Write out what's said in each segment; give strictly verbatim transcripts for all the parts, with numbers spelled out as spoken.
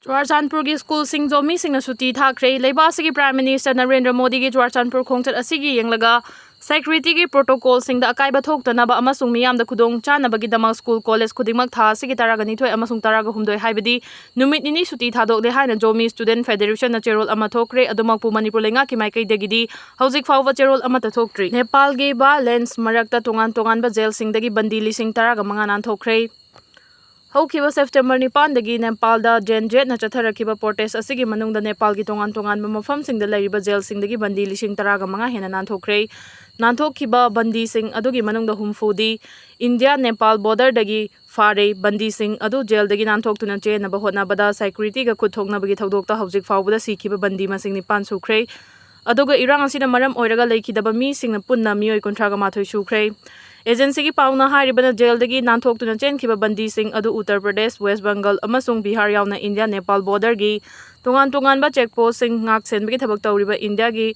ꯆꯨꯔꯥꯆꯥꯟꯄꯨꯔꯒꯤ ꯁ꯭ꯀꯨꯜꯁꯤꯡ ꯖꯣꯃꯤꯁꯤꯡꯅ ꯁꯨꯇꯤ ꯊꯥꯈ꯭ꯔꯦ꯫ ꯂꯩꯕꯥꯛ ꯑꯁꯤꯒꯤ Prime Minister ꯅꯔꯦꯟꯗ꯭ꯔ ꯃꯣꯗꯤꯒꯤ ꯆꯨꯔꯥꯆꯥꯟꯄꯨꯔ ꯈꯣꯡꯆꯠ ꯑꯁꯤꯒꯤ ꯌꯦꯡꯂꯒ securityꯒꯤ protocolꯁꯤꯡꯗ ꯑꯀꯥꯏꯕ ꯊꯣꯛꯇꯅꯕ ꯑꯃꯁꯨꯡ ꯃꯤꯌꯥꯝꯗ ꯈꯨꯗꯣꯡ ꯆꯥꯅꯕꯒꯤꯗꯃꯛ ꯁ꯭ꯀꯨꯜ ꯀꯣꯂꯦꯖ ꯈꯨꯗꯤꯡꯃꯛ ꯊꯥ ꯑꯁꯤꯒꯤ ꯇꯔꯥꯒ ꯅꯤꯊꯣꯏ ꯑꯃꯁꯨꯡ ꯇꯔꯥꯒ ꯍꯨꯝꯗꯣꯏ, ꯍꯥꯏꯕꯗꯤ ꯅꯨꯃꯤꯠ ꯅꯤꯅꯤ ꯁꯨꯇꯤ ꯊꯥꯗꯣꯛꯂꯦ ꯍꯥꯏꯅ ꯖꯣꯃꯤ Student Federationꯅ ꯆꯦꯔꯣꯜ ꯑꯃ ꯊꯣꯛꯈ꯭ꯔꯦ꯫ ꯑꯗꯨꯃꯛꯄꯨ ꯃꯅꯤꯄꯨꯔ ꯂꯩꯉꯥꯛꯀꯤ ꯃꯥꯏꯀꯩꯗꯒꯤꯗꯤ ꯍꯧꯖꯤꯛ ꯐꯥꯎꯕ ꯆꯦꯔꯣꯜ ꯑꯃꯠꯇ ꯊꯣꯛꯇ꯭ꯔꯤ꯫ ꯅꯦꯄꯥꯜꯒꯤ violence ꯃꯔꯛꯇ ꯇꯣꯉꯥꯟ ꯇꯣꯉꯥꯟꯕ ꯖꯦꯜꯁꯤꯡꯗꯒꯤ ꯕꯟꯗꯤ ꯂꯤꯁꯤꯡ ꯇꯔꯥꯒ ꯃꯉꯥ ꯅꯥꯟꯊꯣꯛꯈ꯭ꯔꯦ꯫ ꯍꯧꯈꯤꯕ September ꯅꯤꯄꯥꯟꯗꯒꯤ ꯅꯦꯄꯥꯜꯗ Gen Zꯅ ꯆꯠꯊꯔꯛꯈꯤꯕ protest ꯑꯁꯤꯒꯤ ꯃꯅꯨꯡꯗ ꯅꯦꯄꯥꯜꯒꯤ ꯇꯣꯉꯥꯟ ꯇꯣꯉꯥꯟꯕ ꯃꯐꯝꯁꯤꯡꯗ ꯂꯩꯔꯤꯕ ꯖꯦꯜꯁꯤꯡꯗꯒꯤ ꯕꯟꯗꯤ ꯂꯤꯁꯤꯡ ꯇꯔꯥꯒ ꯃꯉꯥ ꯍꯦꯟꯅ ꯅꯥꯟꯊꯣꯛꯈ꯭ꯔꯦ꯫ ꯅꯥꯟꯊꯣꯛꯈꯤꯕ ꯕꯟꯗꯤꯁꯤꯡ ꯑꯗꯨꯒꯤ ꯃꯅꯨꯡꯗ ꯍꯨꯝꯐꯨꯗꯤ ꯏꯟꯗꯤꯌꯥ ꯅꯦꯄꯥꯜ borderꯗꯒꯤ ꯐꯥꯔꯦ꯫ ꯕꯟꯗꯤꯁꯤꯡ ꯑꯗꯨ ꯖꯦꯜꯗꯒꯤ ꯅꯥꯟꯊꯣꯛꯇꯨꯅ ꯆꯦꯟꯅꯕ ꯍꯣꯠꯅꯕꯗ securityꯒ ꯈꯨꯠ ꯊꯣꯛꯅꯕꯒꯤ ꯊꯧꯗꯣꯛꯇ ꯍꯧꯖꯤꯛ ꯐꯥꯎꯕꯗ ꯁꯤꯈꯤꯕ ꯕꯟꯗꯤ ꯃꯁꯤꯡ ꯅꯤꯄꯥꯟ ꯁꯨꯈ꯭ꯔꯦ꯫ ꯑꯗꯨꯒ ꯏꯔꯥꯡ ꯑꯁꯤꯅ ꯃꯔꯝ ꯑꯣꯏꯔꯒ ꯂꯩꯈꯤꯗꯕ ꯃꯤꯁꯤꯡꯅ ꯄꯨꯟꯅ ꯃꯤꯑꯣꯏ ꯀꯨꯟꯊ꯭ꯔꯥꯒ ꯃꯥꯊꯣꯏ ꯁꯨꯈ꯭ꯔꯦ꯫ Agencyꯒꯤ ꯄꯥꯎꯅ ꯍꯥꯏꯔꯤꯕꯅ, ꯖꯦꯜꯗꯒꯤ ꯅꯥꯟꯊꯣꯛꯇꯨꯅ ꯆꯦꯟꯈꯤꯕ ꯕꯟꯗꯤꯁꯤꯡ ꯑꯗꯨ ꯎꯠꯇꯔ ꯄ꯭ꯔꯗꯦꯁ, ꯋꯦꯁ ꯕꯪꯒꯥꯜ ꯑꯃꯁꯨꯡ ꯕꯤꯍꯥꯔ ꯌꯥꯎꯅ ꯏꯟꯗꯤꯌꯥ ꯅꯦꯄꯥꯜ borderꯒꯤ ꯇꯣꯉꯥꯟ ꯇꯣꯉꯥꯟꯕ check postꯁꯤꯡ ꯉꯥꯛ ꯁꯦꯟꯕꯒꯤ ꯊꯕꯛ ꯇꯧꯔꯤꯕ ꯏꯟꯗꯤꯌꯥꯒꯤ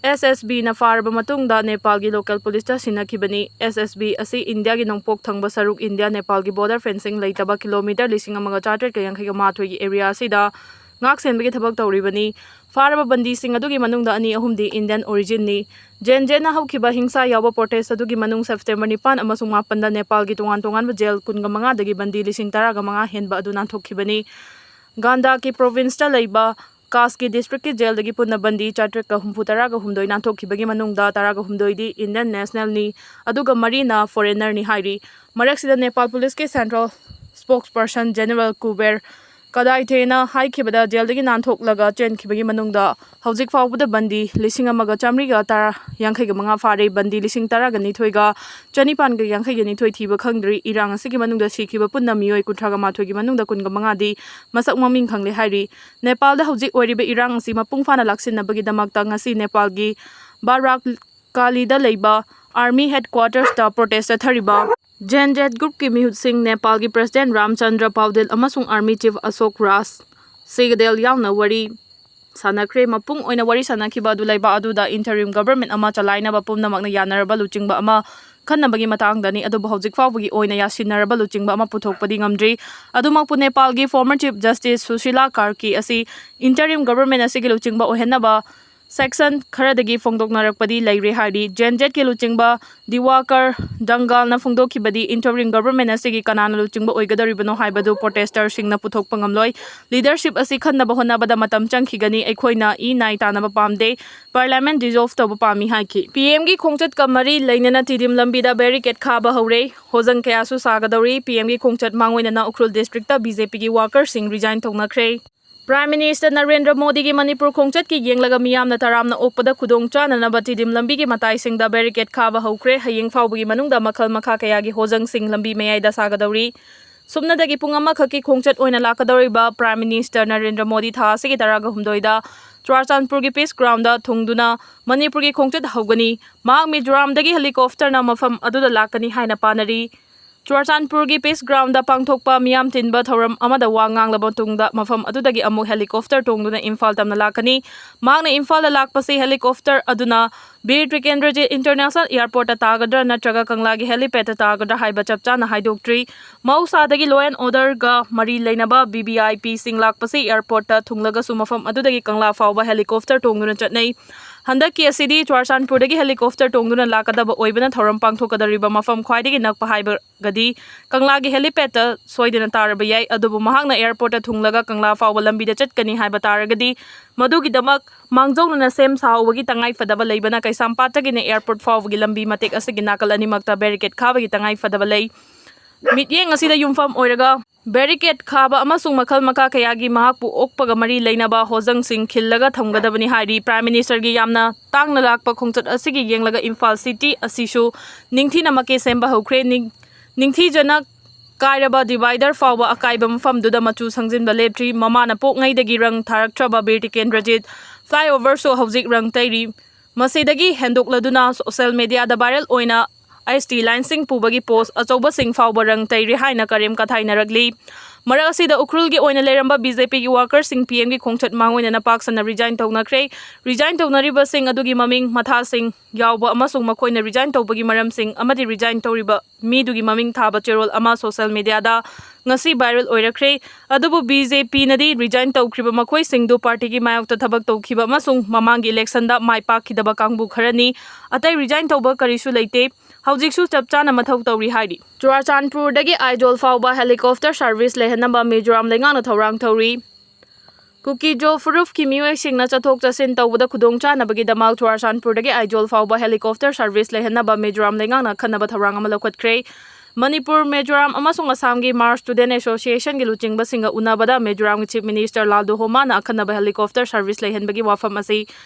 SSBꯅ ꯐꯥꯔꯕ ꯃꯇꯨꯡꯗ ꯅꯦꯄꯥꯜꯒꯤ local policeꯇ ꯁꯤꯟꯅꯈꯤꯕꯅꯤ꯫ SSB ꯑꯁꯤ ꯏꯟꯗꯤꯌꯥꯒꯤ ꯅꯣꯡꯄꯣꯛ ꯊꯪꯕ ꯁꯔꯨꯛ ꯏꯟꯗꯤꯌꯥ ꯅꯦꯄꯥꯜꯒꯤ border fencing ꯂꯩꯇꯕ kilometre ꯂꯤꯁꯤꯡ ꯑꯃꯒ ꯆꯥꯇ꯭ꯔꯦꯠꯀ ꯌꯥꯡꯈꯩꯒ ꯃꯥꯊꯣꯏꯒꯤ area ꯑꯁꯤꯗ ꯉꯥꯛ ꯁꯦꯟꯕꯒꯤ ꯊꯕꯛ ꯇꯧꯔꯤꯕꯅꯤ꯫ ꯐꯥꯔꯕ ꯕꯟꯗꯤꯁꯤꯡ ꯑꯗꯨꯒꯤ ꯃꯅꯨꯡꯗ ꯑꯅꯤ ꯑꯍꯨꯝꯗꯤ Indian originꯅꯤ꯫ Gen Zꯅ ꯍꯧꯈꯤꯕ ꯍꯤꯡꯁꯥ ꯌꯥꯎꯕ protest ꯑꯗꯨꯒꯤ ꯃꯅꯨꯡ September ꯅꯤꯄꯥꯟ ꯑꯃꯁꯨꯡ ꯃꯥꯄꯟꯗ ꯅꯦꯄꯥꯜꯒꯤ ꯇꯣꯉꯥꯟ ꯇꯣꯉꯥꯟꯕ ꯖꯦꯜ ꯀꯨꯟꯒ ꯃꯉꯥꯗꯒꯤ ꯕꯟꯗꯤ ꯂꯤꯁꯤꯡ ꯇꯔꯥꯒ ꯃꯉꯥ ꯍꯦꯟꯕ ꯑꯗꯨ ꯅꯥꯟꯊꯣꯛꯈꯤꯕꯅꯤ꯫ ꯒꯥꯟꯗꯥꯀꯤ provinceꯇ ꯂꯩꯕ ꯀꯥꯁꯀꯤ districtꯀꯤ ꯖꯦꯜꯗꯒꯤ ꯄꯨꯟꯅ ꯕꯟꯗꯤ ꯆꯥꯇ꯭ꯔꯦꯠꯀ ꯍꯨꯝꯐꯨ ꯇꯔꯥꯒ ꯍꯨꯝꯗꯣꯏ ꯅꯥꯟꯊꯣꯛꯈꯤꯕꯒꯤ ꯃꯅꯨꯡꯗ ꯇꯔꯥꯒ ꯍꯨꯝꯗꯣꯏꯗꯤ Indian nationalꯅꯤ, ꯑꯗꯨꯒ ꯃꯔꯤꯅ foreignerꯅꯤ ꯍꯥꯏꯔꯤ꯫ ꯃꯔꯛꯁꯤꯗ Nepal policeꯀꯤ central spokesperson General Kuber ꯀꯗꯥꯏꯊꯦꯅ ꯍꯥꯏꯈꯤꯕꯗ, ꯖꯦꯜꯗꯒꯤ ꯅꯥꯟꯊꯣꯛꯂꯒ ꯆꯦꯟꯈꯤꯕꯒꯤ ꯃꯅꯨꯡꯗ ꯍꯧꯖꯤꯛ ꯐꯥꯎꯕꯗ ꯕꯟꯗꯤ ꯂꯤꯁꯤꯡ ꯑꯃꯒ ꯆꯥꯃꯔꯤꯒ ꯇꯔꯥ, ꯌꯥꯡꯈꯩꯒ ꯃꯉꯥ ꯐꯥꯔꯦ꯫ ꯕꯟꯗꯤ ꯂꯤꯁꯤꯡ ꯇꯔꯥꯒ ꯅꯤꯊꯣꯏꯒ ꯆꯅꯤꯄꯥꯟꯒ ꯌꯥꯡꯈꯩꯒ ꯅꯤꯊꯣꯏ ꯊꯤꯕ ꯈꯪꯗ꯭ꯔꯤ꯫ ꯏꯔꯥꯡ ꯑꯁꯤꯒꯤ ꯃꯅꯨꯡꯗ ꯁꯤꯈꯤꯕ ꯄꯨꯟꯅ ꯃꯤꯑꯣꯏ ꯀꯨꯟꯊ꯭ꯔꯥꯒ ꯃꯥꯊꯣꯏꯒꯤ ꯃꯅꯨꯡꯗ ꯀꯨꯟꯒ ꯃꯉꯥꯗꯤ ꯃꯁꯛ ꯃꯃꯤꯡ ꯈꯪꯂꯦ ꯍꯥꯏꯔꯤ꯫ ꯅꯦꯄꯥꯜꯗ ꯍꯧꯖꯤꯛ ꯑꯣꯏꯔꯤꯕ ꯏꯔꯥꯡ ꯑꯁꯤ ꯃꯄꯨꯡ ꯐꯥꯅ ꯂꯥꯛꯁꯤꯟꯅꯕꯒꯤꯗꯃꯛꯇ ꯉꯁꯤ ꯅꯦꯄꯥꯜꯒꯤ ꯕꯥꯔꯥꯛ ꯀꯥꯂꯤꯗ ꯂꯩꯕ army headquartersꯇ protest ꯆꯠꯊꯔꯤꯕ Gen Z groupꯀꯤ ꯃꯤꯍꯨꯠꯁꯤꯡ, ꯅꯦꯄꯥꯜꯒꯤ President ꯔꯥꯝꯆꯟꯗ꯭ꯔ ꯄꯥꯎꯗꯤꯜ ꯑꯃꯁꯨꯡ Army Chief ꯑꯁꯣꯛ ꯔꯥꯖ ꯁꯤꯒꯗꯦꯜ ꯌꯥꯎꯅ ꯋꯥꯔꯤ ꯁꯥꯟꯅꯈ꯭ꯔꯦ꯫ ꯃꯄꯨꯡ ꯑꯣꯏꯅ ꯋꯥꯔꯤ ꯁꯥꯟꯅꯈꯤꯕ ꯑꯗꯨ ꯂꯩꯕꯥꯛ ꯑꯗꯨꯗ interim government ꯑꯃ ꯆꯂꯥꯏꯅꯕ ꯄꯨꯝꯅꯃꯛꯅ ꯌꯥꯅꯔꯕ ꯂꯨꯆꯤꯡꯕ ꯑꯃ ꯈꯟꯅꯕꯒꯤ ꯃꯇꯥꯡꯗꯅꯤ꯫ ꯑꯗꯨꯕꯨ ꯍꯧꯖꯤꯛ ꯐꯥꯎꯕꯒꯤ ꯑꯣꯏꯅ ꯌꯥꯁꯤꯟꯅꯔꯕ ꯂꯨꯆꯤꯡꯕ ꯑꯃ ꯄꯨꯊꯣꯛꯄꯗꯤ ꯉꯝꯗ꯭ꯔꯤ꯫ ꯑꯗꯨꯃꯛꯄꯨ ꯅꯦꯄꯥꯜꯒꯤ former Chief Justice Sushila Karki ꯑꯁꯤ interim government ꯑꯁꯤꯒꯤ ꯂꯨꯆꯤꯡꯕ ꯑꯣꯏꯍꯟꯅꯕ section ꯈꯔꯗꯒꯤ ꯐꯣꯡꯗꯣꯛꯅꯔꯛꯄꯗꯤ ꯂꯩꯔꯦ ꯍꯥꯏꯔꯤ꯫ Gen Zꯀꯤ ꯂꯨꯆꯤꯡꯕ ꯗꯤꯋꯥꯀꯔ ꯗꯪꯒꯥꯜꯅ ꯐꯣꯡꯗꯣꯛꯈꯤꯕꯗꯤ interim government ꯑꯁꯤꯒꯤ ꯀꯅꯥꯅ ꯂꯨꯆꯤꯡꯕ ꯑꯣꯏꯒꯗꯧꯔꯤꯕꯅꯣ ꯍꯥꯏꯕꯗꯨ protestorꯁꯤꯡꯅ ꯄꯨꯊꯣꯛꯄ ꯉꯝꯂꯣꯏ꯫ Leadership ꯑꯁꯤ ꯈꯟꯅꯕ ꯍꯣꯠꯅꯕꯗ ꯃꯇꯝ ꯆꯪꯈꯤꯒꯅꯤ꯫ ꯑꯩꯈꯣꯏꯅ ꯏ ꯅꯥꯏ ꯇꯥꯅꯕ ꯄꯥꯝꯗꯦ꯫ Parliament dissolve ꯇꯧꯕ ꯄꯥꯝꯃꯤ ꯍꯥꯏꯈꯤ꯫ PMꯒꯤ ꯈꯣꯡꯆꯠꯀ ꯃꯔꯤ ꯂꯩꯅꯅ ꯇꯤꯗꯤꯝ ꯂꯝꯕꯤꯗ barricade ꯈꯥꯕ ꯍꯧꯔꯦ꯫ ꯍꯣꯖꯪ ꯀꯌꯥꯁꯨ ꯁꯥꯒꯗꯧꯔꯤ꯫ PMꯒꯤ ꯈꯣꯡꯆꯠ ꯃꯥꯡꯑꯣꯏꯅꯅ Ukhrul districtꯇ BJPꯒꯤ workerꯁꯤꯡ resign ꯇꯧꯅꯈ꯭ꯔꯦ꯫ Prime Minister Narendra ꯃꯣꯗꯤꯒꯤ ꯃꯅꯤꯄꯨꯔ ꯈꯣꯡꯆꯠꯀꯤ ꯌꯦꯡꯂꯒ ꯃꯤꯌꯥꯝꯅ ꯇꯔꯥꯝꯅ ꯑꯣꯛꯄꯗ ꯈꯨꯗꯣꯡ ꯆꯥꯅꯅꯕ ꯇꯤꯗꯤꯝ ꯂꯝꯕꯤꯒꯤ ꯃꯇꯥꯏꯁꯤꯡꯗ barricade ꯈꯥꯕ ꯍꯧꯈ꯭ꯔꯦ꯫ ꯍꯌꯦꯡ ꯐꯥꯎꯕꯒꯤ ꯃꯅꯨꯡꯗ ꯃꯈꯜ ꯃꯈꯥ ꯀꯌꯥꯒꯤ ꯍꯣꯖꯪꯁꯤꯡ ꯂꯝꯕꯤ ꯃꯌꯥꯏꯗ ꯁꯥꯒꯗꯧꯔꯤ꯫ ꯁꯨꯞꯅꯗꯒꯤ ꯄꯨꯡ ꯑꯃꯈꯛꯀꯤ ꯈꯣꯡꯆꯠ ꯑꯣꯏꯅ ꯂꯥꯛꯀꯗꯧꯔꯤꯕ Prime Minister ꯅꯔꯦꯟꯗ꯭ꯔ ꯃꯣꯗꯤ ꯊꯥ ꯑꯁꯤꯒꯤ ꯇꯔꯥꯒ ꯍꯨꯝꯗꯣꯏꯗ ꯆꯨꯔꯥꯆꯥꯟꯄꯨꯔꯒꯤ Peace Groundꯗ ꯊꯨꯡꯗꯨꯅ ꯃꯅꯤꯄꯨꯔꯒꯤ ꯈꯣꯡꯆꯠ ꯍꯧꯒꯅꯤ꯫ ꯃꯍꯥꯛ ꯃꯤꯖꯣꯔꯥꯝꯗꯒꯤ helicopterꯅ ꯃꯐꯝ ꯑꯗꯨꯗ ꯂꯥꯛꯀꯅꯤ ꯍꯥꯏꯅ ꯄꯥꯅꯔꯤ꯫ ꯆꯨꯔꯥꯆꯥꯟꯄꯨꯔꯒꯤ Peace Groundꯗ ꯄꯥꯡꯊꯣꯛꯄ ꯃꯤꯌꯥꯝ ꯇꯤꯟꯕ ꯊꯧꯔꯝ ꯑꯃꯗ ꯋꯥ ꯉꯥꯡꯂꯕ ꯃꯇꯨꯡꯗ ꯃꯐꯝ ꯑꯗꯨꯗꯒꯤ ꯑꯃꯨꯛ helicopter ꯇꯣꯡꯗꯨꯅ ꯏꯝꯐꯥꯜ ꯇꯝꯅ ꯂꯥꯛꯀꯅꯤ꯫ ꯃꯍꯥꯛꯅ ꯏꯝꯐꯥꯜꯗ ꯂꯥꯛꯄꯁꯤ helicopter ꯑꯗꯨꯅ ꯕꯤꯔ ꯇꯤꯀꯦꯟꯗ꯭ꯔꯖꯤꯠ International Airportꯇ ꯇꯥꯒꯗ꯭ꯔꯥ ꯅꯠꯇ꯭ꯔꯒ ꯀꯪꯂꯥꯒꯤ helipad ꯇꯥꯒꯗ꯭ꯔꯥ ꯍꯥꯏꯕ ꯆꯞ ꯆꯥꯅ ꯍꯥꯏꯗꯣꯛꯇ꯭ꯔꯤ꯫ ꯃꯍꯧꯁꯥꯗꯒꯤ law and orderꯒ ꯃꯔꯤ ꯂꯩꯅꯕ VVIPꯁꯤꯡ ꯂꯥꯛꯄꯁꯤ airportꯇ ꯊꯨꯡꯂꯒꯁꯨ ꯃꯐꯝ ꯑꯗꯨꯗꯒꯤ ꯀꯪꯂꯥ ꯐꯥꯎꯕ helicopter ꯇꯣꯡꯗꯨꯅ ꯆꯠꯅꯩ꯫ ꯍꯟꯗꯛꯀꯤ ꯑꯁꯤꯗꯤ ꯆꯨꯔꯥꯆꯥꯟꯄꯨꯔꯗꯒꯤ helicopter ꯇꯣꯡꯗꯨꯅ ꯂꯥꯛꯀꯗꯕ ꯑꯣꯏꯕꯅ ꯊꯧꯔꯝ ꯄꯥꯡꯊꯣꯛꯀꯗꯧꯔꯤꯕ ꯃꯐꯝ ꯈ꯭ꯋꯥꯏꯗꯒꯤ ꯅꯛꯄ ꯍꯥꯏꯕꯒꯗꯤ ꯀꯪꯂꯥꯒꯤ helipadꯇ ꯁꯣꯏꯗꯅ ꯇꯥꯔꯕ ꯌꯥꯏ꯫ ꯑꯗꯨꯕꯨ ꯃꯍꯥꯛꯅ airportꯇ ꯊꯨꯡꯂꯒ ꯀꯪꯂꯥ ꯐꯥꯎꯕ ꯂꯝꯕꯤꯗ ꯆꯠꯀꯅꯤ ꯍꯥꯏꯕ ꯇꯥꯔꯒꯗꯤ ꯃꯗꯨꯒꯤꯗꯃꯛ ꯃꯥꯡꯖꯧꯅꯅ ꯁꯦꯝ ꯁꯥꯍꯧꯕꯒꯤ ꯇꯉꯥꯏ ꯐꯗꯕ ꯂꯩꯕꯅ ꯀꯩꯁꯥꯝꯄꯥꯠꯇꯒꯤꯅ airport ꯐꯥꯎꯕꯒꯤ ꯂꯝꯕꯤ ꯃꯇꯦꯛ ꯑꯁꯤꯒꯤ ꯅꯥꯀꯜ ꯑꯅꯤꯃꯛꯇ barricade ꯈꯥꯕꯒꯤ ꯇꯉꯥꯏ ꯐꯗꯕ ꯂꯩ꯫ ꯃꯤꯠꯌꯦꯡ ꯑꯁꯤꯗ ꯌꯨꯝꯐꯝ ꯑꯣꯏꯔꯒ barricade ꯈꯥꯕ ꯑꯃꯁꯨꯡ ꯃꯈꯜ ꯃꯈꯥ ꯀꯌꯥꯒꯤ ꯃꯍꯥꯛꯄꯨ ꯑꯣꯛꯄꯒ ꯃꯔꯤ ꯂꯩꯅꯕ ꯍꯣꯖꯪꯁꯤꯡ ꯈꯤꯜꯂꯒ ꯊꯝꯒꯗꯕꯅꯤ ꯍꯥꯏꯔꯤ꯫ Prime Ministerꯒꯤ ꯌꯥꯝꯅ ꯇꯥꯡꯅ ꯂꯥꯛꯄ ꯈꯣꯡꯆꯠ ꯑꯁꯤꯒꯤ ꯌꯦꯡꯂꯒ ꯏꯝꯐꯥꯜ city ꯑꯁꯤꯁꯨ ꯅꯤꯡꯊꯤꯅ ꯃꯀꯦ ꯁꯦꯝꯕ ꯍꯧꯈ꯭ꯔꯦ꯫ ꯅꯤꯡ-, ꯅꯤꯡꯊꯤꯖꯅ ꯀꯥꯏꯔꯕ divider ꯐꯥꯎꯕ ꯑꯀꯥꯏꯕ ꯃꯐꯝꯗꯨꯗ ꯃꯆꯨ ꯁꯪꯖꯤꯟꯕ ꯂꯦꯞꯇ꯭ꯔꯤ꯫ ꯃꯃꯥꯅ ꯄꯣꯛꯉꯩꯗꯒꯤ ꯔꯪ ꯊꯥꯔꯛꯇ꯭ꯔꯕ ꯕꯤꯔ ꯇꯤꯀꯦꯟꯗ꯭ꯔꯖꯤꯠ flyoverꯁꯨ ꯍꯧꯖꯤꯛ ꯔꯪ ꯇꯩꯔꯤ꯫ ꯃꯁꯤꯗꯒꯤ ꯍꯦꯟꯗꯣꯛꯂꯗꯨꯅ social mediaꯗ viral ꯑꯣꯏꯅ ꯑꯦꯁ ꯇꯤ ꯂꯥꯏꯟꯁꯤꯡ ꯄꯨꯕꯒꯤ ꯄꯣꯁ ꯑꯆꯧꯕꯁꯤꯡ ꯐꯥꯎꯕ ꯔꯪ ꯇꯩꯔꯤ ꯍꯥꯏꯅ ꯀꯔꯦꯝ ꯀꯊꯥꯏꯅꯔꯛꯂꯤ꯫ ꯃꯔꯛ ꯑꯁꯤꯗ ꯎꯈ꯭ꯔꯨꯜꯒꯤ ꯑꯣꯏꯅ ꯂꯩꯔꯝꯕ ꯕꯤ ꯖꯦ ꯄꯤꯒꯤ ꯋꯥꯀꯔꯁꯤꯡ ꯄꯤ ꯑꯦꯝꯒꯤ ꯈꯣꯡꯆꯠ ꯃꯥꯡꯑꯣꯏꯅꯅ ꯄꯥꯛ ꯁꯟꯅ ꯔꯤꯖꯥꯏꯟ ꯇꯧꯅꯈ꯭ꯔꯦ꯫ ꯔꯤꯖꯥꯏꯟ ꯇꯧꯅꯔꯤꯕꯁꯤꯡ ꯑꯗꯨꯒꯤ ꯃꯃꯤꯡ, ꯃꯊꯥꯁꯤꯡ ꯌꯥꯎꯕ ꯑꯃꯁꯨꯡ ꯃꯈꯣꯏꯅ ꯔꯤꯖꯥꯏꯟ ꯇꯧꯕꯒꯤ ꯃꯔꯝꯁꯤꯡ ꯑꯃꯗꯤ ꯔꯤꯖꯥꯏꯟ ꯇꯧꯔꯤꯕ ꯃꯤꯗꯨꯒꯤ ꯃꯃꯤꯡ ꯊꯥꯕ ꯆꯦꯔꯣꯜ ꯑꯃ ꯁꯣꯁꯤꯌꯦꯜ ꯃꯤꯗꯤꯌꯥꯗ ꯉꯁꯤ ꯚꯥꯏꯔꯦꯜ ꯑꯣꯏꯔꯛꯈ꯭ꯔꯦ꯫ ꯑꯗꯨꯕꯨ ꯕꯤ ꯖꯦ ꯄꯤꯅꯗꯤ ꯔꯤꯖꯥꯏꯟ ꯇꯧꯈ꯭ꯔꯤꯕ ꯃꯈꯣꯏꯁꯤꯡꯗꯨ ꯄꯥꯔꯇꯤꯒꯤ ꯃꯥꯌꯣꯛꯇ ꯊꯕꯛ ꯇꯧꯈꯤꯕ ꯑꯃꯁꯨꯡ ꯃꯃꯥꯡꯒꯤ ꯏꯂꯦꯛꯁꯟꯗ ꯃꯥꯏ ꯄꯥꯛꯈꯤꯗꯕ ꯀꯥꯡꯕꯨ ꯈꯔꯅꯤ꯫ ꯑꯇꯩ ꯔꯤꯖꯥꯏꯟ ꯇꯧꯕ ꯀꯔꯤꯁꯨ ꯂꯩꯇꯦ꯫ ꯍꯧꯖꯤꯛꯁꯨ ꯆꯞ ꯆꯥꯅ ꯃꯊꯧ ꯇꯧꯔꯤ ꯍꯥꯏꯔꯤ꯫ ꯆꯨꯔꯥꯆꯥꯟꯄꯨꯔꯗꯒꯤ ꯑꯥꯏꯖꯣꯜ ꯐꯥꯎꯕ ꯍꯦꯂꯤꯀꯣꯞꯇꯔ ꯁꯥꯔꯚꯤꯁ ꯂꯩꯍꯟꯅꯕ ꯃꯤꯖꯣꯔꯥꯝ ꯂꯩꯉꯥꯛꯅ ꯊꯧꯔꯥꯡ ꯇꯧꯔꯤ꯫ ꯀꯨꯀꯤ-ꯖꯣ ꯐꯨꯔꯨꯞꯀꯤ ꯃꯤꯑꯣꯏꯁꯤꯡꯅ ꯆꯠꯊꯣꯛ ꯆꯠꯁꯤꯟ ꯇꯧꯕꯗ ꯈꯨꯗꯣꯡꯆꯥꯅꯕꯒꯤꯗꯃꯛ ꯆꯨꯔꯥꯆꯥꯟꯄꯨꯔꯗꯒꯤ ꯑꯥꯏꯖꯣꯜ ꯐꯥꯎꯕ ꯍꯦꯂꯤꯀꯣꯞꯇꯔ ꯁꯥꯔꯚꯤꯁ ꯂꯩꯍꯟꯅꯕ ꯃꯤꯖꯣꯔꯥꯝ ꯂꯩꯉꯥꯛꯅ ꯑꯈꯟꯅꯕ ꯊꯧꯔꯥꯡ ꯑꯃ ꯂꯧꯈꯠꯈ꯭ꯔꯦ꯫ ꯃꯅꯤꯄꯨꯔ, ꯃꯤꯖꯣꯔꯥꯝ ꯑꯃꯁꯨꯡ ꯑꯁꯥꯝꯒꯤ ꯃꯥꯔꯁ ꯁ꯭ꯇꯨꯗꯦꯟꯠ ꯑꯦꯁꯣꯁꯤꯌꯦꯁꯟꯒꯤ ꯂꯨꯆꯤꯡꯕꯁꯤꯡꯒ ꯎꯅꯕꯗ ꯃꯤꯖꯣꯔꯥꯝꯒꯤ ꯆꯤꯐ ꯃꯤꯅꯤꯁꯇꯔ ꯂꯥꯜꯗꯨꯍꯣꯃꯥꯅ ꯑꯈꯟꯅꯕ ꯍꯦꯂꯤꯀꯣꯞꯇꯔ ꯁꯥꯔꯚꯤꯁ ꯂꯩꯍꯟꯕꯒꯤ ꯋꯥꯐꯝ ꯑꯁꯤ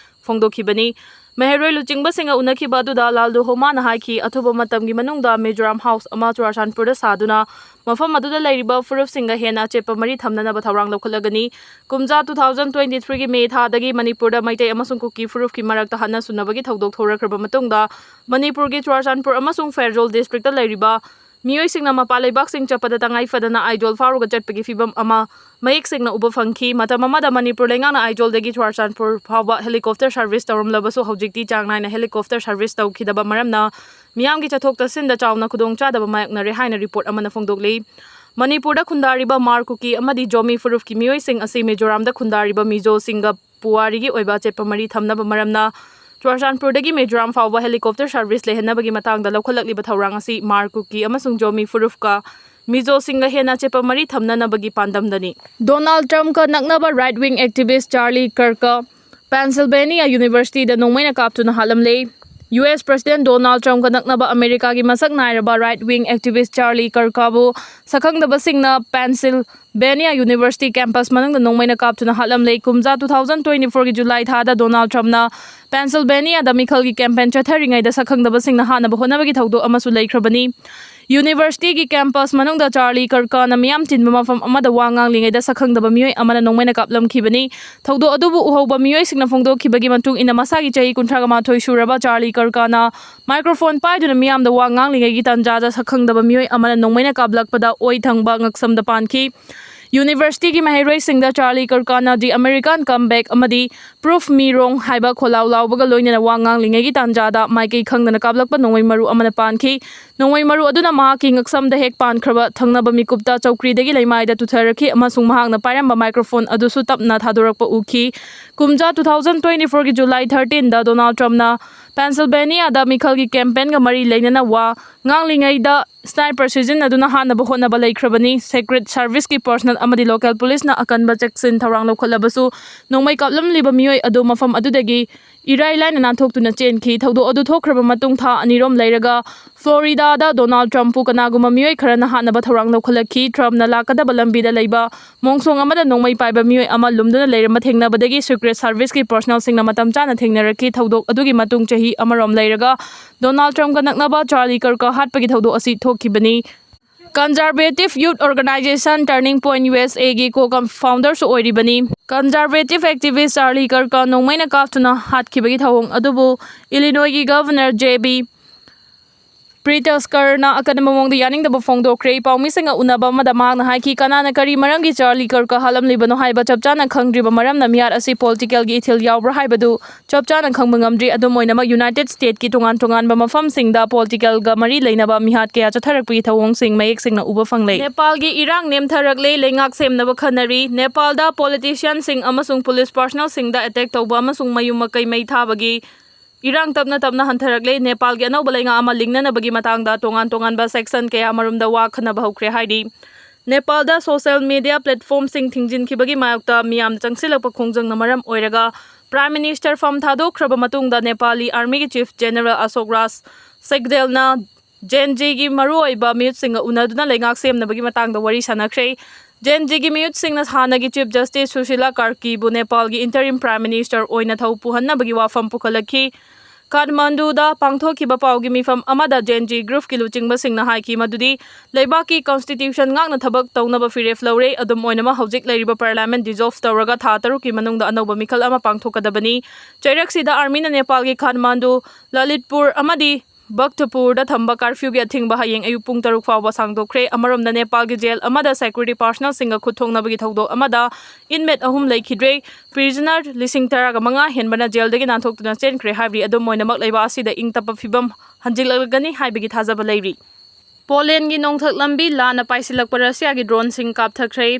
ꯐꯣꯡꯗꯣꯛꯈꯤꯕꯅꯤ꯫ ꯃꯍꯩꯔꯣꯏ ꯂꯨꯆꯤꯡꯕꯁꯤꯡꯒ ꯎꯅꯈꯤꯕ ꯑꯗꯨꯗ ꯂꯥꯜꯗꯨꯍꯣꯃꯥꯅ ꯍꯥꯏꯈꯤ, ꯑꯊꯨꯕ ꯃꯇꯝꯒꯤ ꯃꯅꯨꯡꯗ ꯃꯤꯖꯣꯔꯥꯝ ꯍꯥꯎꯁ ꯑꯃ ꯆꯨꯔꯥꯆꯥꯟꯄꯨꯔꯗ ꯁꯥꯗꯨꯅ ꯃꯐꯝ ꯑꯗꯨꯗ ꯂꯩꯔꯤꯕ ꯐꯨꯔꯨꯞꯁꯤꯡꯒ ꯍꯦꯟꯅ ꯑꯆꯦꯠꯄ ꯃꯔꯤ ꯊꯝꯅꯅꯕ ꯊꯧꯔꯥꯡ ꯂꯧꯈꯠꯂꯒꯅꯤ꯫ ꯀꯨꯝꯖꯥ two thousand twenty three ꯒꯤ ꯃꯦ ꯊꯥꯗꯒꯤ ꯃꯅꯤꯄꯨꯔꯗ ꯃꯩꯇꯩ ꯑꯃꯁꯨꯡ ꯀꯨꯀꯤ ꯐꯨꯔꯨꯞꯀꯤ ꯃꯔꯛꯇ ꯍꯥꯠꯅ ꯁꯨꯅꯕꯒꯤ ꯊꯧꯗꯣꯛ ꯊꯣꯔꯛꯈ꯭ꯔꯕ ꯃꯇꯨꯡꯗ, ꯃꯅꯤꯄꯨꯔꯒꯤ ꯆꯨꯔꯥꯆꯥꯟꯄꯨꯔ ꯑꯃꯁꯨꯡ ꯐꯦꯔꯖꯣꯜ ꯗꯤꯁꯇ꯭ꯔꯤꯛꯇ ꯂꯩꯔꯤꯕ ꯃꯤꯑꯣꯏꯁꯤꯡꯅ ꯃꯄꯥꯟ ꯂꯩꯕꯥꯛꯁꯤꯡ ꯆꯠꯄꯗ ꯇꯉꯥꯏ ꯐꯗꯅ ꯑꯥꯏꯖꯣꯜ ꯐꯥꯎꯔꯒ ꯆꯠꯄꯒꯤ ꯐꯤꯚꯝ ꯑꯃ ꯃꯌꯦꯛ ꯁꯦꯡꯅ ꯎꯕ ꯐꯪꯈꯤ꯫ ꯃꯇꯝ ꯑꯃꯗ ꯃꯅꯤꯄꯨꯔ ꯂꯩꯉꯥꯛꯅ ꯑꯥꯏꯖꯣꯜꯗꯒꯤ ꯆꯨꯔꯥꯆꯥꯟꯄꯨꯔ ꯐꯥꯎꯕ ꯍꯦꯂꯤꯀꯣꯞꯇꯔ ꯁꯥꯔꯚꯤꯁ ꯇꯧꯔꯝꯂꯕꯁꯨ, ꯍꯧꯖꯤꯛꯇꯤ ꯆꯥꯡ ꯅꯥꯏꯅ ꯍꯦꯂꯤꯀꯣꯞꯇꯔ ꯁꯥꯔꯚꯤꯁ ꯇꯧꯈꯤꯗꯕ ꯃꯔꯝꯅ ꯃꯤꯌꯥꯝꯒꯤ ꯆꯠꯊꯣꯛ ꯆꯠꯁꯤꯟꯗ ꯆꯥꯎꯅ ꯈꯨꯗꯣꯡꯆꯥꯗꯕ ꯃꯥꯌꯣꯛꯅꯔꯦ ꯍꯥꯏꯅ ꯔꯤꯄꯣꯔꯠ ꯑꯃꯅ ꯐꯣꯡꯗꯣꯛꯂꯤ꯫ ꯃꯅꯤꯄꯨꯔꯗ ꯈꯨꯟꯗꯥꯔꯤꯕ ꯃꯥꯔ ꯀꯨꯀꯤ ꯑꯃꯗꯤ ꯖꯣꯃꯤ ꯐꯨꯔꯨꯞꯀꯤ ꯃꯤꯑꯣꯏꯁꯤꯡ ꯑꯁꯤ ꯃꯤꯖꯣꯔꯥꯝꯗ ꯈꯨꯟꯗꯥꯔꯤꯕ ꯃꯤꯖꯣꯁꯤꯡꯒ ꯄꯨꯋꯥꯔꯤꯒꯤ ꯑꯣꯏꯕ ꯑꯆꯦꯠꯄ ꯃꯔꯤ ꯊꯝꯅꯕ ꯃꯔꯝꯅ ꯆꯨꯔꯥꯆꯥꯟꯄꯨꯔꯗꯒꯤ ꯃꯤꯖꯣꯔꯥꯝ ꯐꯥꯎꯕ ꯍꯦꯂꯤꯀꯣꯞꯇꯔ ꯁꯥꯔꯚꯤꯁ ꯂꯩꯍꯟꯅꯕꯒꯤ ꯃꯇꯥꯡꯗ ꯂꯧꯈꯠꯂꯛꯂꯤꯕ ꯊꯧꯔꯥꯡ ꯑꯁꯤ ꯃꯥꯔ ꯀꯨꯀꯤ ꯑꯃꯁꯨꯡ ꯖꯣꯃꯤ ꯐꯨꯔꯨꯞꯀ ꯃꯤꯖꯣꯁꯤꯡꯒ ꯍꯦꯟꯅ ꯑꯆꯦꯠꯄ ꯃꯔꯤ ꯊꯝꯅꯅꯕꯒꯤ ꯄꯥꯟꯗꯝꯗꯅꯤ꯫ ꯗꯣꯅꯥꯜꯗ ꯇ꯭ꯔꯝꯞꯀ ꯅꯛꯅꯕ ꯔꯥꯏꯠ ꯋꯤꯡ ꯑꯦꯛꯇꯤꯚꯤꯁ꯭ꯠ ꯆꯥꯔꯂꯤ ꯀꯔꯀ ꯄꯦꯟꯁꯤꯜꯚꯦꯅꯤꯌꯥ ꯌꯨꯅꯤꯚꯔꯁꯤꯇꯤꯗ ꯅꯣꯡꯃꯩꯅ ꯀꯥꯞꯇꯨꯅ ꯍꯥꯠꯂꯝꯂꯦ꯫ ꯌꯨ ꯑꯦꯁ ꯄ꯭ꯔꯦꯁꯤꯗꯦꯟꯠ ꯗꯣꯅꯥꯜꯗ ꯇ꯭ꯔꯝꯞꯀ ꯅꯛꯅꯕ ꯑꯃꯦꯔꯤꯀꯥꯒꯤ ꯃꯁꯛ ꯅꯥꯏꯔꯕ ꯔꯥꯏꯠ ꯋꯤꯡ ꯑꯦꯛꯇꯤꯚꯤꯁ꯭ꯠ ꯆꯥꯔꯂꯤ ꯀꯔꯀꯕꯨ ꯁꯛꯈꯪꯗꯕꯁꯤꯡꯅ ꯄꯦꯟꯁꯤꯜ Pennsylvania University campus ꯃꯅꯨꯡꯗ ꯅꯣꯡꯃꯩꯅ ꯀꯥꯞꯇꯨꯅ ꯍꯥꯠꯂꯝꯂꯦ꯫ ꯀꯨꯝꯖꯥ two thousand twenty-four ꯒꯤ July ꯊꯥꯗ Donald Trumpꯅ Pennsylvaniaꯗ ꯃꯤꯈꯜꯒꯤ campaign ꯆꯠꯊꯔꯤꯉꯩꯗ ꯁꯛꯈꯪꯗꯕꯁꯤꯡꯅ ꯍꯥꯠꯅꯕ ꯍꯣꯠꯅꯕꯒꯤ ꯊꯧꯗꯣꯛ ꯑꯃꯁꯨ ꯂꯩꯈ꯭ꯔꯕꯅꯤ꯫ Universityꯒꯤ campus ꯃꯅꯨꯡꯗ Charlie Kirkꯅ ꯃꯤꯌꯥꯝ ꯇꯤꯟꯕ ꯃꯐꯝ ꯑꯃꯗ ꯋꯥ ꯉꯥꯡꯂꯤꯉꯩꯗ ꯁꯛꯈꯪꯗꯕ ꯃꯤꯑꯣꯏ ꯑꯃꯅ ꯅꯣꯡꯃꯩꯅ ꯀꯥꯞꯂꯝꯈꯤꯕꯅꯤ꯫ ꯊꯧꯗꯣꯛ ꯑꯗꯨꯕꯨ ꯎꯍꯧꯕ ꯃꯤꯑꯣꯏꯁꯤꯡꯅ ꯐꯣꯡꯗꯣꯛꯈꯤꯕꯒꯤ ꯃꯇꯨꯡ ꯏꯟꯅ, ꯃꯁꯥꯒꯤ ꯆꯍꯤ ꯀꯨꯟꯊ꯭ꯔꯥ ꯃꯉꯥ ꯁꯨꯔꯕ Charlie Kirkꯅ microphone ꯄꯥꯏꯗꯨꯅ ꯃꯤꯌꯥꯝꯗ ꯋꯥ ꯉꯥꯡꯂꯤꯉꯩꯒꯤ ꯇꯥꯟꯖꯥꯗ ꯁꯛꯈꯪꯗꯕ ꯃꯤꯑꯣꯏ ꯑꯃꯅ ꯅꯣꯡꯃꯩꯅ ꯀꯥꯞꯂꯛꯄꯗ ꯑꯣꯏ ꯊꯪꯕ ꯉꯛꯁꯝꯗ ꯄꯥꯟꯈꯤ꯫ Universityꯒꯤ ꯃꯍꯩꯔꯣꯏꯁꯤꯡꯗ Charlie Kirkꯅ The American Comeback ꯑꯃꯗꯤ Prove Me Wrong ꯍꯥꯏꯕ ꯈꯣꯜꯂꯥꯎ ꯂꯥꯎꯕꯒ ꯂꯣꯏꯅꯅ ꯋꯥ ꯉꯥꯡꯂꯤꯉꯩꯒꯤ ꯇꯥꯟꯖꯥꯗ ꯃꯥꯏꯀꯩ ꯈꯪꯗꯅ ꯀꯥꯞꯂꯛꯄ ꯅꯣꯡꯃꯩ ꯃꯔꯨ ꯑꯃꯅ ꯄꯥꯟꯈꯤ꯫ ꯅꯣꯡꯃꯩ ꯃꯔꯨ ꯑꯗꯨꯅ ꯃꯍꯥꯛꯀꯤ ꯉꯛꯁꯝꯗ ꯍꯦꯛ ꯄꯥꯟꯈ꯭ꯔꯕ ꯊꯪꯅꯕ ꯃꯤꯀꯨꯞꯇ ꯆꯧꯀ꯭ꯔꯤꯗꯒꯤ ꯂꯩꯃꯥꯏꯗ ꯇꯨꯊꯔꯛꯈꯤ ꯑꯃꯁꯨꯡ ꯃꯍꯥꯛꯅ ꯄꯥꯏꯔꯝꯕ microphone ꯑꯗꯨꯁꯨ ꯇꯞꯅ ꯊꯥꯗꯣꯔꯛꯄ ꯎꯈꯤ꯫ ꯀꯨꯝꯖꯥ two thousand twenty-fourꯒꯤ July thirteenꯗ Donald Trumpꯅ Pennsylvaniaꯗ ꯃꯤꯈꯜꯒꯤ campaignꯒ ꯃꯔꯤ ꯂꯩꯅꯅ ꯋꯥ ꯉꯥꯡꯂꯤꯉꯩꯗ sniper ꯁꯤꯖꯤꯟꯅꯗꯨꯅ ꯍꯥꯠꯅꯕ ꯍꯣꯠꯅꯕ ꯂꯩꯈ꯭ꯔꯕꯅꯤ꯫ Secret Serviceꯀꯤ personnel ꯑꯃꯗꯤ local policeꯅ ꯑꯀꯟꯕ ꯆꯦꯛꯁꯤꯟ ꯊꯧꯔꯥꯡ ꯂꯧꯈꯠꯂꯕꯁꯨ, ꯅꯣꯡꯃꯩ ꯀꯥꯞꯂꯝꯂꯤꯕ ꯃꯤꯑꯣꯏ ꯑꯗꯨ ꯃꯐꯝ ꯑꯗꯨꯗꯒꯤ ꯏꯔꯥꯏ ꯂꯥꯏꯅ ꯅꯥꯟꯊꯣꯛꯇꯨꯅ ꯆꯦꯟꯈꯤ꯫ ꯊꯧꯗꯣꯛ ꯑꯗꯨ ꯊꯣꯛꯈ꯭ꯔꯕ ꯃꯇꯨꯡ ꯊꯥ ꯑꯅꯤꯔꯣꯝ ꯂꯩꯔꯒ Floridaꯗ Donald Trumpꯄꯨ ꯀꯅꯥꯒꯨꯝꯕ ꯃꯤꯑꯣꯏ ꯈꯔꯅ ꯍꯥꯠꯅꯕ ꯊꯧꯔꯥꯡ ꯂꯧꯈꯠꯂꯛꯈꯤ꯫ Trumpꯅ ꯂꯥꯛꯀꯗꯕ ꯂꯝꯕꯤꯗ ꯂꯩꯕ ꯃꯣꯡꯁꯣꯡ ꯑꯃꯗ ꯅꯣꯡꯃꯩ ꯄꯥꯏꯕ ꯃꯤꯑꯣꯏ ꯑꯃ ꯂꯨꯝꯗꯨꯅ ꯂꯩꯔꯝꯕ ꯊꯦꯡꯅꯕꯗꯒꯤ Secret Serviceꯀꯤ personnelꯁꯤꯡꯅ ꯃꯇꯝ ꯆꯥꯅ ꯊꯦꯡꯅꯔꯛꯈꯤ꯫ ꯊꯧꯗꯣꯛ ꯑꯗꯨꯒꯤ ꯃꯇꯨꯡ ꯆꯍꯤ ꯑꯃꯔꯣꯝ ꯂꯩꯔꯒ Donald Trumpꯀ ꯅꯛꯅꯕ Charlie Kirk ꯍꯥꯠꯄꯒꯤ ꯊꯧꯗꯣꯛ ꯑꯁꯤ ꯊꯣꯛꯈꯤꯕꯅꯤ꯫ Conservative Youth Organization Turning Point USAꯒꯤ co-founderꯁꯨ ꯑꯣꯏꯔꯤꯕꯅꯤ꯫ Conservative activist Charlie Kirkꯀ ꯅꯣꯡꯃꯩꯅ ꯀꯥꯞꯇꯨꯅ ꯍꯥꯠꯈꯤꯕꯒꯤ ꯊꯧꯑꯣꯡ ꯑꯗꯨꯕꯨ Illinoisꯒꯤ Governor J.B. Pritzkerꯅ ꯑꯀꯟꯕ ꯃꯑꯣꯡꯗ ꯌꯥꯅꯤꯡꯗꯕ ꯐꯣꯡꯗꯣꯛꯈ꯭ꯔꯦ꯫ ꯄꯥꯎꯃꯤꯁꯤꯡꯒ ꯎꯅꯕ ꯑꯃꯗ ꯃꯍꯥꯛꯅ ꯍꯥꯏꯈꯤ, "ꯀꯅꯥꯅ ꯀꯔꯤ ꯃꯔꯝꯒꯤ Charlie Kirkꯀ ꯍꯥꯠꯂꯝꯂꯤꯕꯅꯣ ꯍꯥꯏꯕ ꯆꯞ ꯆꯥꯅ ꯈꯪꯗ꯭ꯔꯤꯕ ꯃꯔꯝꯅ ꯃꯤꯍꯥꯠ ꯑꯁꯤ politicalꯒꯤ ꯏꯊꯤꯜ ꯌꯥꯎꯕ꯭ꯔꯥ ꯍꯥꯏꯕꯗꯨ ꯆꯞ ꯆꯥꯅ ꯈꯪꯕ ꯉꯝꯗ꯭ꯔꯤ꯫ ꯑꯗꯨꯝ ꯑꯣꯏꯅꯃꯛ, United Statesꯀꯤ ꯇꯣꯉꯥꯟ ꯇꯣꯉꯥꯟꯕ ꯃꯐꯝꯁꯤꯡꯗ politicalꯒ ꯃꯔꯤ ꯂꯩꯅꯕ ꯃꯤꯍꯥꯠ ꯀꯌꯥ ꯆꯠꯊꯔꯛꯄꯒꯤ ꯊꯧꯑꯣꯡꯁꯤꯡ ꯃꯌꯦꯛ ꯁꯦꯡꯅ ꯎꯕ ꯐꯪꯂꯦ꯫" ꯅꯦꯄꯥꯜꯒꯤ ꯏꯔꯥꯡ ꯅꯦꯝꯊꯔꯛꯂꯦ, ꯂꯩꯉꯥꯛ ꯁꯦꯝꯅꯕ ꯈꯟꯅꯔꯤ꯫ ꯅꯦꯄꯥꯜꯗ politicianꯁꯤꯡ ꯑꯃꯁꯨꯡ police personnelꯁꯤꯡꯗ attack ꯇꯧꯕ ꯑꯃꯁꯨꯡ ꯃꯌꯨꯝ ꯃꯀꯩ ꯃꯩ ꯊꯥꯕꯒꯤ ꯏꯔꯥꯡ ꯇꯞꯅ ꯇꯞꯅ ꯍꯟꯊꯔꯛꯂꯦ꯫ ꯅꯦꯄꯥꯜꯒꯤ ꯑꯅꯧꯕ ꯂꯩꯉꯥꯛ ꯑꯃ ꯂꯤꯡꯅꯅꯕꯒꯤ ꯃꯇꯥꯡꯗ ꯇꯣꯉꯥꯟ ꯇꯣꯉꯥꯟꯕ section ꯀꯌꯥ ꯑꯃꯔꯣꯝꯗ ꯋꯥ ꯈꯟꯅꯕ ꯍꯧꯈ꯭ꯔꯦ ꯍꯥꯏꯔꯤ꯫ ꯅꯦꯄꯥꯜꯗ social media platformꯁꯤꯡ ꯊꯤꯡꯖꯤꯟꯈꯤꯕꯒꯤ ꯃꯥꯌꯣꯛꯇ ꯃꯤꯌꯥꯝꯅ ꯆꯪꯁꯤꯜꯂꯛꯄ ꯈꯣꯡꯖꯪꯅ ꯃꯔꯝ ꯑꯣꯏꯔꯒ Prime Minister ꯐꯝ ꯊꯥꯗꯣꯛꯈ꯭ꯔꯕ ꯃꯇꯨꯡꯗ Nepali Armyꯒꯤ Chief General Ashok Raj Singhdaleꯅ Gen Zꯒꯤ ꯃꯔꯨꯑꯣꯏꯕ ꯃꯤꯍꯨꯠꯁꯤꯡꯒ ꯎꯅꯗꯨꯅ ꯂꯩꯉꯥꯛ ꯁꯦꯝꯅꯕꯒꯤ ꯃꯇꯥꯡꯗ ꯋꯥꯔꯤ ꯁꯥꯟꯅꯈ꯭ꯔꯦ꯫ Gen Zꯒꯤ ꯃꯤꯍꯨꯠꯁꯤꯡꯅ ꯍꯥꯟꯅꯒꯤ Chief Justice Sushila ꯀꯥꯔꯀꯤꯕꯨ ꯅꯦꯄꯥꯜꯒꯤ interim Prime Minister ꯑꯣꯏꯅ ꯊꯧ ꯄꯨꯍꯟꯅꯕꯒꯤ ꯋꯥꯐꯝ ꯄꯨꯈꯠꯂꯛꯈꯤ꯫ ꯀꯥꯊꯃꯥꯟꯗꯨꯗ ꯄꯥꯡꯊꯣꯛꯈꯤꯕ ꯄꯥꯎꯒꯤ ꯃꯤꯐꯝ ꯑꯃꯗ Gen Z groupꯀꯤ ꯂꯨꯆꯤꯡꯕꯁꯤꯡꯅ ꯍꯥꯏꯈꯤ ꯃꯗꯨꯗꯤ ꯂꯩꯕꯥꯛꯀꯤ constitution ꯉꯥꯛꯅ ꯊꯕꯛ ꯇꯧꯅꯕ ꯐꯤꯔꯦꯞ ꯂꯧꯔꯦ꯫ ꯑꯗꯨꯝ ꯑꯣꯏꯅꯃꯛ, ꯍꯧꯖꯤꯛ ꯂꯩꯔꯤꯕ parliament dissolve ꯇꯧꯔꯒ ꯊꯥ ꯇꯔꯨꯛꯀꯤ ꯃꯅꯨꯡꯗ ꯑꯅꯧꯕ ꯃꯤꯈꯜ ꯑꯃ ꯄꯥꯡꯊꯣꯛꯀꯗꯕꯅꯤ꯫ ꯆꯩꯔꯛꯁꯤꯗ armyꯅ ꯅꯦꯄꯥꯜꯒꯤ ꯀꯥꯊꯃꯥꯟꯗꯨ, ꯂꯂꯤꯠꯄꯨꯔ ꯑꯃꯗꯤ ꯕꯛꯇꯄꯨꯔꯗ ꯊꯝꯕ curfewꯒꯤ ꯑꯊꯤꯡꯕ ꯍꯌꯦꯡ ꯑꯌꯨꯛ ꯄꯨꯡ ꯇꯔꯨꯛ ꯐꯥꯎꯕ ꯁꯥꯡꯗꯣꯛꯈ꯭ꯔꯦ꯫ ꯑꯃꯔꯣꯝꯗ, ꯅꯦꯄꯥꯜꯒꯤ jail ꯑꯃꯗ security personnelꯁꯤꯡꯒ ꯈꯨꯠ ꯊꯣꯛꯅꯕꯒꯤ ꯊꯧꯗꯣꯛ ꯑꯃꯗ inmate ꯑꯍꯨꯝ ꯂꯩꯈꯤꯗ꯭ꯔꯦ꯫ Prisoner ꯂꯤꯁꯤꯡ ꯇꯔꯥꯒ ꯃꯉꯥ ꯍꯦꯟꯕꯅ jailꯗꯒꯤ ꯅꯥꯟꯊꯣꯛꯇꯨꯅ ꯆꯦꯟꯈ꯭ꯔꯦ ꯍꯥꯏꯕꯗꯤ ꯑꯗꯨꯝ ꯑꯣꯏꯅꯃꯛ ꯂꯩꯕꯥꯛ ꯑꯁꯤꯗ ꯏꯪ ꯇꯞꯄ ꯐꯤꯕꯝ ꯍꯟꯖꯤꯜꯂꯛꯂꯒꯅꯤ ꯍꯥꯏꯕꯒꯤ ꯊꯥꯖꯕ ꯂꯩꯔꯤ꯫ ꯄꯣꯂꯦꯟꯒꯤ ꯅꯣꯡꯊꯛ ꯂꯝꯕꯤ ꯂꯥꯟꯅ ꯄꯥꯏꯁꯤꯜꯂꯛꯄ ꯔꯁꯤꯌꯥꯒꯤ droneꯁꯤꯡ ꯀꯥꯞꯊꯈ꯭ꯔꯦ꯫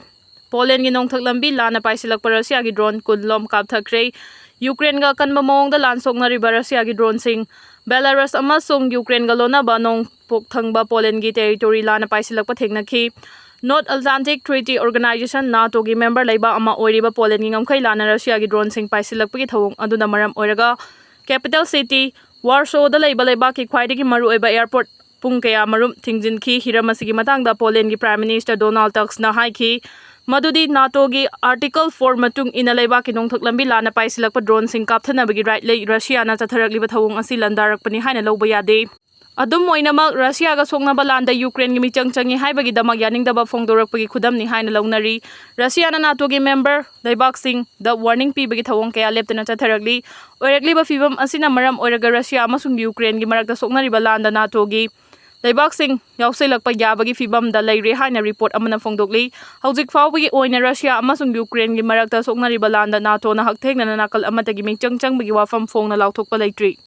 ꯄꯣꯂꯦꯟꯒꯤ ꯅꯣꯡꯊꯛ ꯂꯝꯕꯤ ꯂꯥꯟꯅ ꯄꯥꯏꯁꯤꯜꯂꯛꯄ ꯔꯁꯤꯌꯥꯒꯤ drone ꯀꯨꯟ ꯂꯣꯝ ꯀꯥꯞꯊꯈ꯭ꯔꯦ꯫ ꯌꯨꯀ꯭ꯔꯦꯟꯒ ꯑꯀꯟꯕ ꯃꯑꯣꯡꯗ ꯂꯥꯟ ꯁꯣꯛꯅꯔꯤꯕ ꯔꯁꯤꯌꯥꯒꯤ droneꯁꯤꯡ꯫ ꯕꯦꯂꯥꯔꯁ ꯑꯃꯁꯨꯡ ꯌꯨꯀ꯭ꯔꯦꯟꯒ ꯂꯣꯟꯅꯕ ꯅꯣꯡꯄꯣꯛ ꯊꯪꯕ ꯄꯣꯂꯦꯟꯒꯤ territory ꯂꯥꯟꯅ ꯄꯥꯏꯁꯤꯜꯂꯛꯄ ꯊꯦꯡꯅꯈꯤ꯫ North Atlantic Treaty Organization, NATOꯒꯤ member ꯂꯩꯕꯥꯛ ꯑꯃ ꯑꯣꯏꯔꯤꯕ ꯄꯣꯂꯦꯟꯒꯤ ꯉꯝꯈꯩ ꯂꯥꯟꯅ ꯔꯁꯤꯌꯥꯒꯤ droneꯁꯤꯡ ꯄꯥꯏꯁꯤꯜꯂꯛꯄꯒꯤ ꯊꯧꯑꯣꯡ ꯑꯗꯨꯅ ꯃꯔꯝ ꯑꯣꯏꯔꯒ capital city ꯋꯥꯔꯁꯣꯗ ꯂꯩꯕ ꯂꯩꯕꯥꯛꯀꯤ ꯈ꯭ꯋꯥꯏꯗꯒꯤ ꯃꯔꯨꯑꯣꯏꯕ airport ꯄꯨꯡ ꯀꯌꯥꯃꯔꯨꯝ ꯊꯤꯡꯖꯤꯟꯈꯤ꯫ ꯍꯤꯔꯝ ꯑꯁꯤꯒꯤ ꯃꯇꯥꯡꯗ ꯄꯣꯂꯦꯟꯒꯤ Prime Minister Donald Tuskꯅ ꯍꯥꯏꯈꯤ ꯃꯗꯨꯗꯤ NATOꯒꯤ Article four ꯃꯇꯨꯡ ꯏꯟꯅ ꯂꯩꯕꯥꯛꯀꯤ ꯅꯣꯡꯊꯛ ꯂꯝꯕꯤ ꯂꯥꯟꯅ ꯄꯥꯏꯁꯤꯜꯂꯛꯄ droneꯁꯤꯡ ꯀꯥꯞꯊꯅꯕꯒꯤ right ꯂꯩ꯫ ꯔꯁꯤꯌꯥꯅ ꯆꯠꯊꯔꯛꯂꯤꯕ ꯊꯧꯑꯣꯡ ꯑꯁꯤ ꯂꯥꯟꯗꯥꯔꯛꯄꯅꯤ ꯍꯥꯏꯅ ꯂꯧꯕ ꯌꯥꯗꯦ꯫ ꯑꯗꯨꯝ ꯑꯣꯏꯅꯃꯛ, ꯔꯁꯤꯌꯥꯒ ꯁꯣꯛꯅꯕ ꯂꯥꯟꯗ ꯌꯨꯀ꯭ꯔꯦꯟꯒꯤ ꯃꯤꯆꯪ ꯆꯪꯏ ꯍꯥꯏꯕꯒꯤꯗꯃꯛ ꯌꯥꯅꯤꯡꯗꯕ ꯐꯣꯡꯗꯣꯔꯛꯄꯒꯤ ꯈꯨꯗꯝꯅꯤ ꯍꯥꯏꯅ ꯂꯧꯅꯔꯤ꯫ ꯔꯁꯤꯌꯥꯅ NATOꯒꯤ member ꯂꯩꯕꯥꯛꯁꯤꯡꯗ warning ꯄꯤꯕꯒꯤ ꯊꯧꯑꯣꯡ ꯀꯌꯥ ꯂꯦꯞꯇꯅ ꯆꯠꯊꯔꯛꯂꯤ꯫ ꯑꯣꯏꯔꯛꯂꯤꯕ ꯐꯤꯕꯝ ꯑꯁꯤꯅ ꯃꯔꯝ ꯑꯣꯏꯔꯒ ꯔꯁꯤꯌꯥ ꯑꯃꯁꯨꯡ ꯌꯨꯀ꯭ꯔꯦꯟꯒꯤ ꯃꯔꯛꯇ ꯁꯣꯛꯅꯔꯤꯕ ꯂꯥꯟꯗ NATOꯒꯤ ꯂꯩꯕꯥꯛꯁꯤꯡ ꯌꯥꯎꯁꯤꯜꯂꯛꯄ ꯌꯥꯕꯒꯤ ꯐꯤꯕꯝꯗ ꯂꯩꯔꯦ ꯍꯥꯏꯅ report ꯑꯃꯅ ꯐꯣꯡꯗꯣꯛꯂꯤ꯫ ꯍꯧꯖꯤꯛ ꯐꯥꯎꯕꯒꯤ ꯑꯣꯏꯅ ꯔꯁꯤꯌꯥ ꯑꯃꯁꯨꯡ ꯌꯨꯀ꯭ꯔꯦꯟꯒꯤ ꯃꯔꯛꯇ ꯁꯣꯛꯅꯔꯤꯕ ꯂꯥꯟꯗ NATOꯅ ꯍꯛꯊꯦꯡꯅꯅ ꯅꯥꯀꯜ ꯑꯃꯠꯇꯒꯤ ꯃꯤꯆꯪ ꯆꯪꯕꯒꯤ ꯋꯥꯐꯝ ꯐꯣꯡꯅ ꯂꯥꯎꯊꯣꯛꯄ ꯂꯩꯇ꯭ꯔꯤ꯫